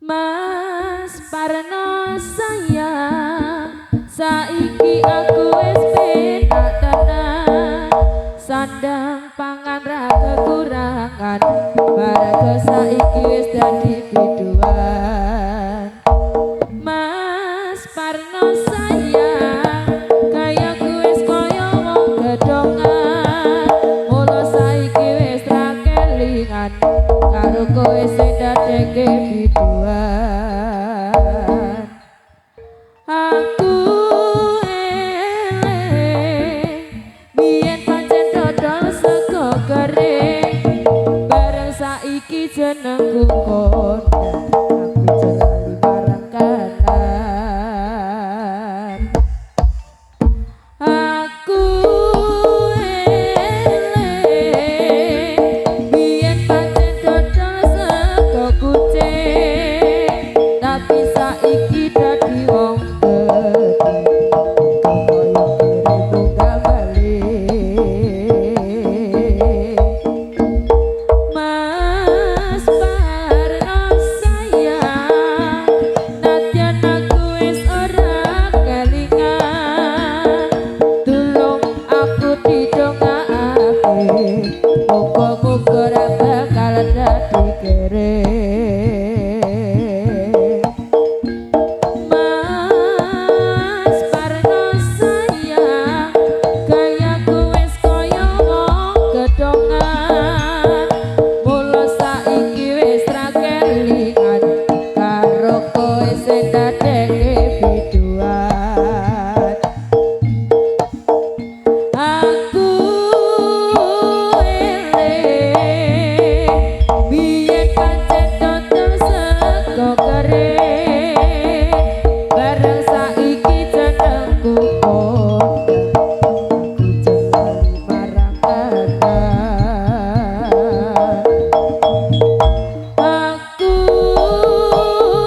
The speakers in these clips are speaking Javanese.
Mas Parno sayang, saiki aku wis penak tenan. Sandang pangan ra kekurangan, bareng saiki wis dadi biduan. Mas Parno sayang, kayaku wis kaya wong gedongan. Mula saiki wis ra kelingan karo kowe sing dadekke biduan. Aku eling biyen pancen dodol sego kering, bareng saiki jenengku kondang, aku lali marang kanan. Aku eling biyen pancen dodol sego kucing, tapi saiki dadi wong gedhe, kaya kere munggah balik. Mas Parno sayang, nadyan aku wis ora kelingan, tulung aku didongakake, muga-muga ora bakal dadi kere. Mas Parno sayang, gayaku wis kaya wong gedongan. Mula saiki wis ra kelingan karo kowe sing dadekke biduan. Aku eling biyen pancen dodol sego kering, bareng saiki jenengku kondang, aku lali marang kanan. Aku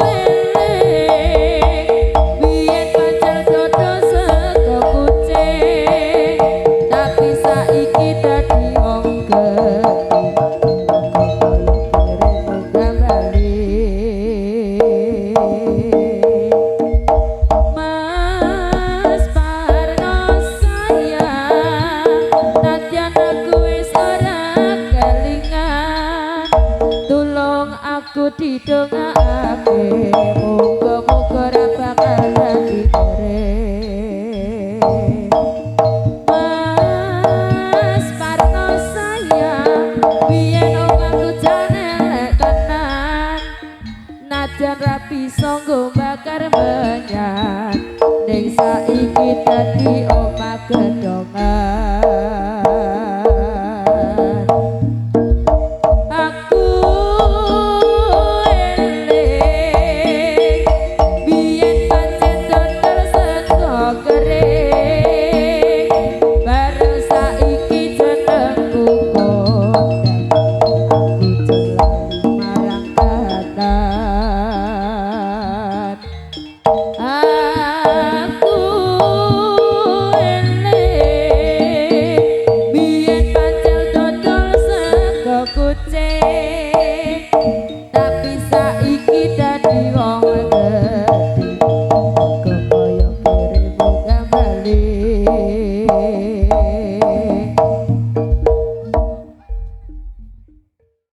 eling biyen pancen dodol sego kucing, tapi saiki dadi wong gedhe, kaya kere munggah balik. Mas Parno sayang, nadyan aku wis ora kelingan, tulung aku didongakake, muga-muga ora bakal dadi kere. Mas Parno sayang, biyen omahku jan elek tenan, nadyan ra bisa nggo bakar menyan, ning saiki dadi omah gedongan. Aku eling biyen pancen dodol sego kering, bareng saiki jenengku kondang, aku lali marang kanan. Aku eling biyen pancen dodol sego kucing,